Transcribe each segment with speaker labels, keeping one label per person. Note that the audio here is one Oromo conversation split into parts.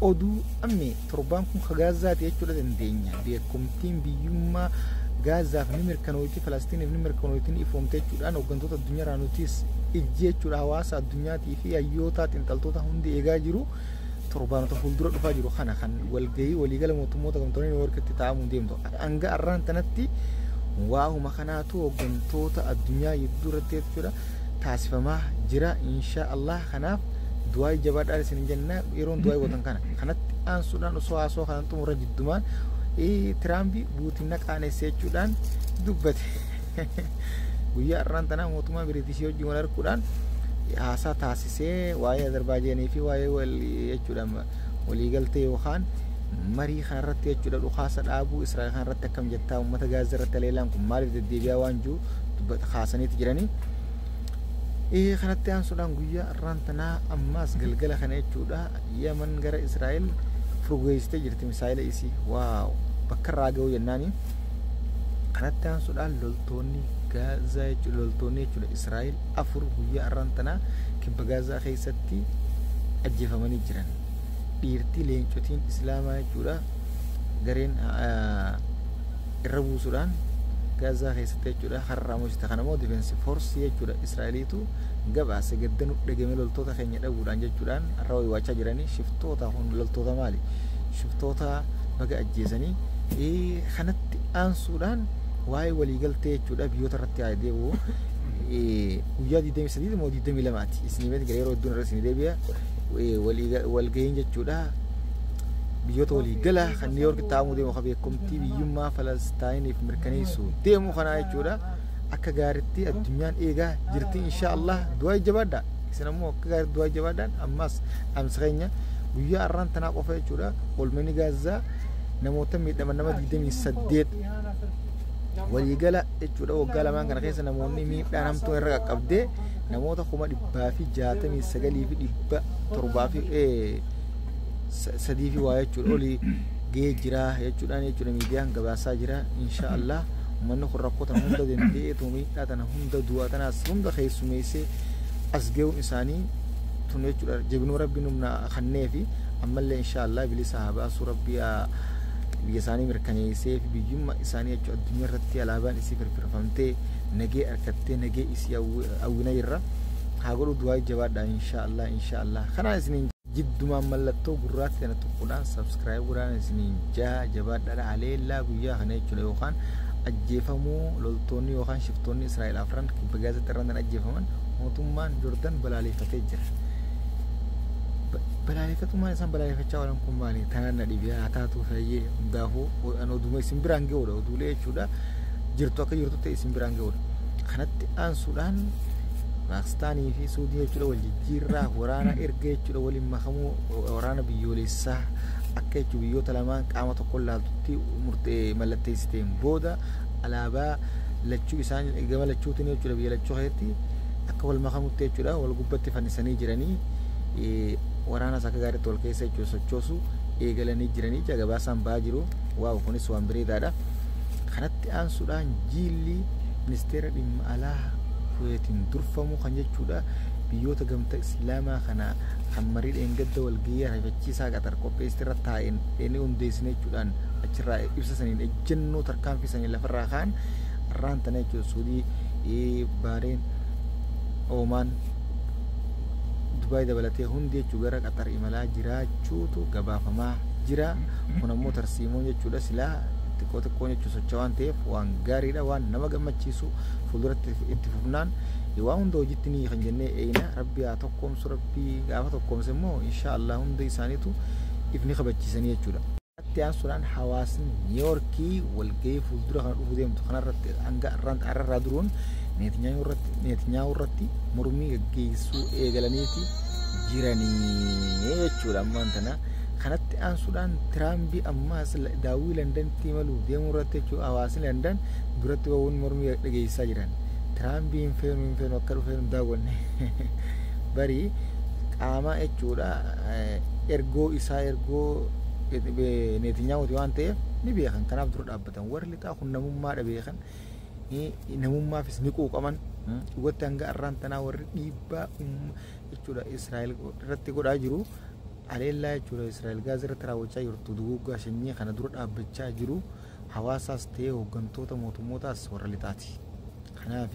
Speaker 1: Oduu amme torbaan kun ka Gaazaati jechuudha dandeenya. Beekumtiin biyyummaa Gaazaaf ni mirkanooti, Falastiiniif ni mirkanooti, ni ifoomte jechuudhaan hooggantoota addunyaa nutis ijji jechuudha hawaasa addunyaatii fi hayyoota xiinxaltoota hundi eegaa jiru. Torbaanota fuuldura dhufaa jiru kana kan walgahii waliigala mootummoota gamtoonni Niw Yoorkitti taa'amuu deemtu. Hanga arraan tanatti waa'uma kanaatu hooggantoota addunyaa gidduu irratti jechuudha taasifamaa jira, insha Allah. Kanaaf du'aa jabaadhaan isin jenna yeroon du'aa gootan kana. Kanatti aansuudhaan osoo haasoo kanan xumura jiddumaan Tiraampi Puutiin na qaanesse jechuudhaan dubbate. Guyyaa har'aan tanaa mootummaa Biriitishii wajjin wal arguudhaan haasaa taasisee waa'ee Azerbaaijaanii fi waa'ee wal jechuudha waliigaltee yookaan marii kanarratti jechuudha dhukaasa dhaabuu Israa'el kanarratti akkam jettaa, uummata Gaazaa irratti haleelaan kun maaliif deddeebi'aa waan jiru kaasaniiti jiranii. Kanatti aansuudhaan guyyaa har'aan tanaa ammaas galgala kana jechuudha Yaman gara Israa'el furgeessitee jirti misaayila isii, wow, bakka irraa ga'uu jennaani. Kanatti aansuudhaan loltoonni Gaazaa jechuudha, loltoonni jechuudha Israa'el 4 guyyaa har'aan tanaa kibba Gaazaa keessatti ajjeefamanii jiran. Dhiirtii leencotiin Islaamaa jechuudha gareen irra buusuudhaan Gaazaa keessatti jechuudha har'aa moosite. Kana immoo Defense Force jechuudha Israa'eliitu gabaase. Gaddanu dhagame loltoota keenya dhabuudhaan jechuudhaan har'a waywaachaa jiranii. Shiftoota kun loltoota maali? Shiftoota baga ajjeesanii. Kanatti aansuudhaan waa'ee waliigaltee jechuudha biyyoota irratti haa deebi'u. Guyyaa 23 moo 22ti isinii beekti, yeroo hedduun irra isinii deebi'a. Walgahiin jechuudha biyyoota waliigala kan Niw Yoork taa'amuu deemu kan beekumtii biyyummaa Falastaayiniif mirkaneessu deemu kanaa jechuudha akka gaariitti addunyaan eegaa jirti, insha Allah. Du'aa jabaadha, isin ammoo akka gaariitti du'aa jabaadhaan. Ammas dhaamsa keenya guyyaa har'aan tanaa qofa jechuudha oolmani Gaazaa namoota miidhaman nama 28 waliigala jechuudha. Waggaa lamaan kana keessa namoonni miidhaan hamtuu irra qaqqabdee namoota 169,703 fi waa jechuudha olii gahee jira jechuudhaan jechuudha miidiyaan gabaasaa jira. Insha Allah, uummanni kun rakkoo tana hunda danda'eetu miidhaa tana hunda du'aa tanaas hunda keessumeessee as gahuun isaanii tun jechuudha jabinuu rabbiin humna kannee fi ammallee insha Allah bilisa haa baasuu, rabbii biyya isaanii mirkaneessee fi biyyummaa isaanii jechuudha addunyaa irratti alaabaan isii firfirfamtee nagee harkattee nagee isii hawwina irra haa godhu. Du'aa jabaadha, insha Allah, insha Allah. Kanaan isiniin jiddumaan mallattoo gurraatti kana tuquudhaan subscribe godhaan isiniin jaa, jabaadhaadha. Haleellaa guyyaa kana jechuudha yookaan ajjeefamuu loltoonni yookaan shiftoonni Israa'el afran kibba Gaazatti irraan ajjeefaman mootummaan Jordan balaaleffatee jira. Balaaleffatummaan isaan balaaleffachaa oolan kun maali? Tanaan na dhibee haa taatu fayyee hundaafuu oduma isin biraan ga'uudha, oduulee jechuudha jirtu akka jirtutti isin biraan ga'uudha. Kanatti aansuudhaan Paakistaanii fi Suudii jechuudha wal jijjiirraa waraana erga jechuudha waliin makamuu waraana biyyoolessaa akka jechuudha biyyoota lamaan qaama tokko laaltutti murtee mallatteessiteen booda alaabaa lachuu isaan gama lachuutiin jechuudha biyya lachuu keessatti akka wal makamutti jechuudha wal gubbatti fannisanii jiranii, waraanas akka gaariitti wal keessa jechuudha sochoosu eegalanii jiranii gabaasaan ba'aa jiru. Wow, kunis waan bareedaadha. Kanatti aansuudhaan jiilli ministeera dhimma alaa Kuweetiin durfamu kan jechuudha biyyoota gamta Islaamaa kana kan marii dheengadda walgahii ariifachiisaa Qaxar qopheessite irra taa'een inni hundeessine jechuudhaan achirraa ibsa saniin ejjennoo tarkaanfii sanii lafarraa kaan arraan tana jechuudha Suudii, Baareen, Oomaan, Dubaay dabalatee hundi jechuu gara Qaxar imalaa jiraachuutu gabaafamaa jira. Kun ammoo tarsiimoon jechuudha silaa xiqqoo xiqqoon jechuun socho'aa waan ta'eef waan gaariidha, waan nama gammachiisu. Fuulduratti itti fufnaan waan hunda hojiitti ni kan jennee eeyna. Rabbi haa tokkoomsu, rabbi gaafa tokkoomse immoo insha Allah hunda isaaniitu ifni kabachiisanii jechuudha. Itti aansuudhaan hawaasni Niiyoorkii walgahii fuuldura kana dhufuu deemtu kanarratti hanga har'arraa duruun Neetnyaahuu irratti mormii gaggeessuu eegalaniiti jiranii jechuudha ammaan tana. Kanatti aansuudhaan Tiraampi ammaas daawwii Londanitti imaluu deemuu irratti jechuudha hawaasni London duratti ba'uun mormii dhageessisaa jiran. Tiraampi hin feenu, hin feenu, akka dhufee hin daawwanne. Bari qaama jechuudha ergoo isaa ergoo Neetinyahuuti waan ta'eef ni beekan, kanaaf dura dhaabbatan. Warri lixaa kun namummaadha beekan, namummaafis ni quuqaman. Dhugatti hanga har'aan tanaa warri dhiibbaa jechuudha Israa'el irratti godhaa jiru. Haleellaa jechuudha Israa'el Gaazaa irratti raawwachaa jirtu duguuggaa sanyii kana dura dhaabbachaa jiru hawaasaas ta'ee hooggantoota mootummootaas warra lixaati. Kanaaf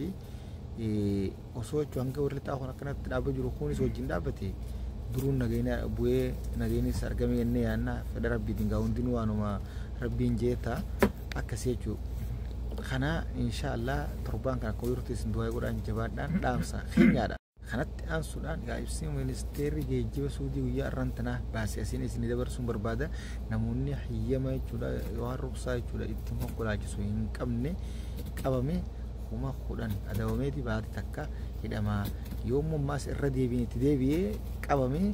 Speaker 1: osoo jechuun hanga warri lixaa kun akkanatti dhaabbaa jiru kunis wajjin dhaabbate duruun nageenya bu'ee nageenyis argame jennee yaanna fedha rabbiitiin gaa hundinuu waanuma rabbiin jeeta akkasii jechuudha. Kana inshaallah torbaan kana akka yeroo isin du'aa godhaan jabaadhaan dhaamsa keenyaadha. Kanatti aansuudhaan egaa ibsi ministeerri geejjiba Suudii guyyaa har'aan tanaa baasee asiin isin dabarsuun barbaada. Namoonni hayyama jechuudha waan ruksaa jechuudha ittiin konkolaachisu hin qabne qabame 10,000 adabameeti baate takka hidhamaa. Yommuu ammaas irra deebiin itti deebi'ee qabame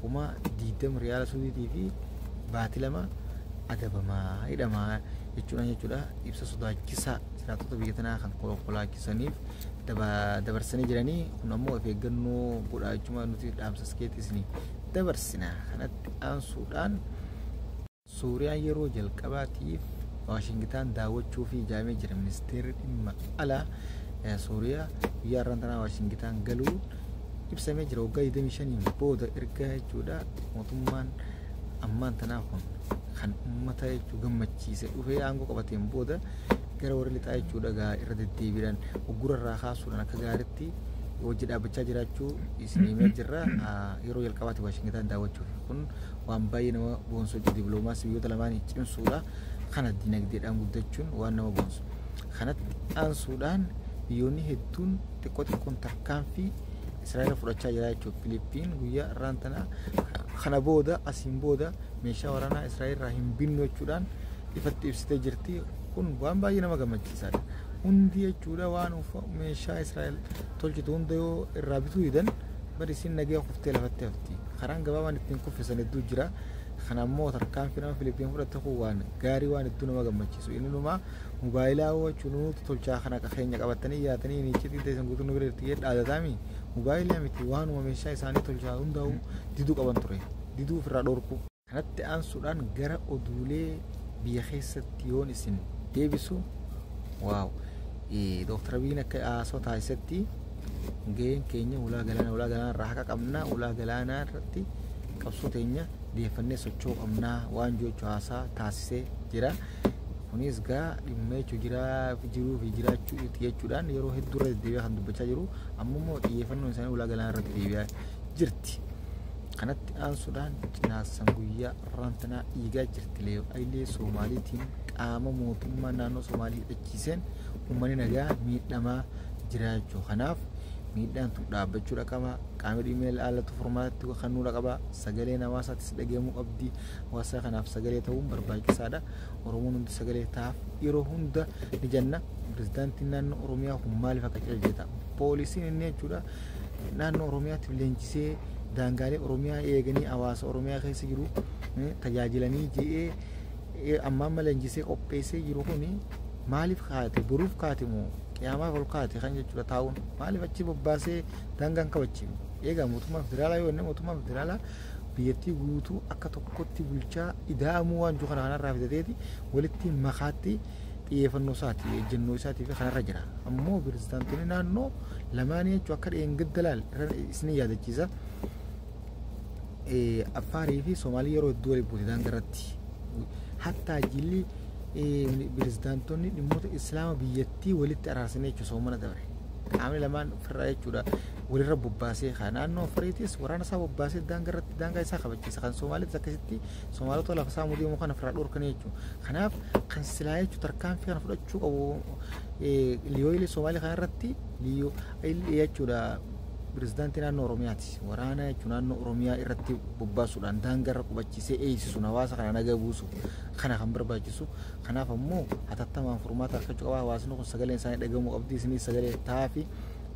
Speaker 1: 20,000 riyaala Suudiitii fi baati 2 adabamaa hidhamaa jechuudha. Ibsa sodaachisaa jiraattota biyya tanaa kan konkolaachisaniif dabarsanii jiranii kun ammoo of eeggannoo godhaa jechuudha nuti dhaamsa iskeetti isinii dabarsina. Kanatti aansuudhaan Suuriyaan yeroo jalqabaatiif Waashingitaan daawwachuu fi ijaamee jira. Ministeerri dhimma alaa Suuriyaa guyyaa har'aan tanaa Waashingitaan galuu ibsamee jira. Waggaa 25 booda erga jechuudha mootummaan ammaan tanaa kun kan uummata jechuu gammachiise dhufee aangoo qabateen booda gara warra lixaa jechuudha gaa irra deddeebiidhaan uggura irraa kaasuudhaan akka gaariitti hojii dhaabbachaa jiraachuu isin himee jirra. Yeroo jalqabaati Waashingitaan daawwachuuf kun waan baay'ee nama boonsu hojii dippiloomaasii biyyoota lamaanii cimsuudha. Kana dinagdeedhaan guddachuun waan nama boonsu. Kanatti aansuudhaan biyyoonni hedduun xiqqoo xiqqoon tarkaanfii Israa'el fudhachaa jira jechuudha. Filiippiin guyyaa har'aan tana kana booda asiin booda meeshaa waraanaa Israa'el irraa hin binnu jechuudhaan ifatti ibsitee jirti. Kun waan baay'ee nama gammachiisaadha. Hundi jechuudha waan meeshaa Israa'el tolchitu hunda yoo irraa bituu didan bari isin nagaya kuftee lafatti hafti. Karaan gabaabaan ittiin kuffisan hedduu jira. Kana ammoo tarkaanfii nama Filiippiin fudhatte kun waan gaarii waan hedduu nama gammachiisu. Inni numaa mobaayilaa jechuun nuti tolchaa kana keenya qabatanii yaatanii ni iccitii teessan guutuu nu bira jirti jedhe dhaadataami. Mobaayilaa miti waanuma meeshaa isaanii tolchaa hundaa'u diduu qaban ture. Diduu ofirraa dhorku. Kanatti aansuudhaan gara oduulee biyya keessatti yoon isin deebisu waaw Dooktar Abiyyiin akka haasoo taasisetti gaheen keenya ulaa galaanaa irraa haqa qabna ulaa galaanaa irratti qabsoo teenya deeffannee socho'uu qabnaa waan jechuu haasaa taasisee jira. Kunis gaa dhimma jechuu jiruu fi jiraachuu jechuudhaan yeroo hedduu irra deddeebi'aa kan dubbachaa jiru amma immoo xiyyeeffannoon isaanii ulaa galaanaa irratti deebi'aa jirti. Kanatti aansuudhaan cinaassan guyyaa har'aan dhiigaa jirti. Lee'aayilee Soomaaliitiin qaama mootummaa naannoo Soomaalii hidhachiiseen uummanni nagaa miidhamaa jira jechuudha. Kanaaf miidhaan tun dhaabbachuu qaba. Qaamni dhimma ilaallatu furmaatatti kennuu qaba. Sagaleen hawaasaattis dhageemuu qabdi. Hawaasa kanaaf sagalee ta'uun barbaachisaadha. Oromoon hundi sagalee ta'aaf yeroo hunda ni jenna. Pirezidaantiin naannoo Oromiyaa kun maaliif akka caljeeta? Poolisiin inni jechuudha naannoo Oromiyaatti leenjisee daangaalee Oromiyaa eeganii hawaasa Oromiyaa keessa jiru tajaajilanii je'ee ammaan amma leenjisee qopheessee jiru kuni maaliif kaate boruuf kaate moo qiyaamaaf ol kaate kan jechuudha taa'uun maaliif achi bobbaasee daangaan kabachiisu eegaa mootummaa federaalaa yoo inni mootummaa federaalaa biyyattii guutuu akka tokkotti bulchaa ida'amuu waan jiru kana kanarraa fidateeti walitti makaatti xiyyeeffannoo isaati ejjennoo isaatii fi kanarra jira ammoo pirezidaantonni naannoo lamaanii jechuun akka dheengadda laal isin yaadachiisa. Affaarii fi Soomaalii yeroo hedduu waliin buute daangaa irratti hattaa jilli pirezidaantonni dhimmoota islaama biyyattii walitti araarsanii jechuudha soomana dabre. Qaamni lamaan ofirraa jechuudha walirra bobbaasee kan naannoo Affariitis waraana isaa bobbaasee daangaa irratti daangaa isaa kabachiisa kan Soomaaliitis akkasitti Soomaalota lafa isaa mudee kana ofirraa dhorkanii jechuudha. Kanaaf kan silaa jechuudha tarkaanfii kana fudhachuu qabu liyooyilee Soomaalii kana irratti liyoo jechuudha pirezidaantii naannoo Oromiyaati. Waraana jechuun naannoo Oromiyaa irratti bobbaasuudhaan daangaa irra qubachiisee eegsisuun hawaasa kana naga buusu kana kan barbaachisu. Kanaaf ammoo hatattamaan furmaata argachuu qaba. Hawaasni kun sagaleen isaanii dhagahamuu qabdi. Isinis sagalee ta'aafi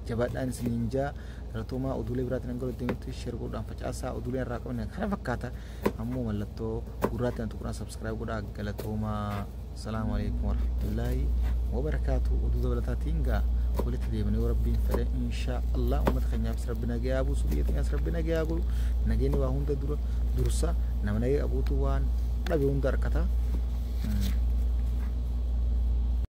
Speaker 1: jabaadhaan isiniin jaa galatoomaa oduulee biraatiin hanga walitti deemutti sheer godhuudhaan facaasaa oduulee irraa qabne kana fakkaata. Ammoo mallattoo gurraatti na tuquudhaan sabskiraayib godhaa galatoomaa. Salaamu alaikum warahmatullaahi wabarakaatu. Oduu dabalataatiin gaa walitti deemanii yoo rabbiin fedhe inshaa Allah uummata keenyaafis rabbi nagayaa buusu biyya keenyaas rabbi nagayaa godhu nageenyi waa hunda dura dursa nama nagaya qabuutu waan dhabe hunda harkata.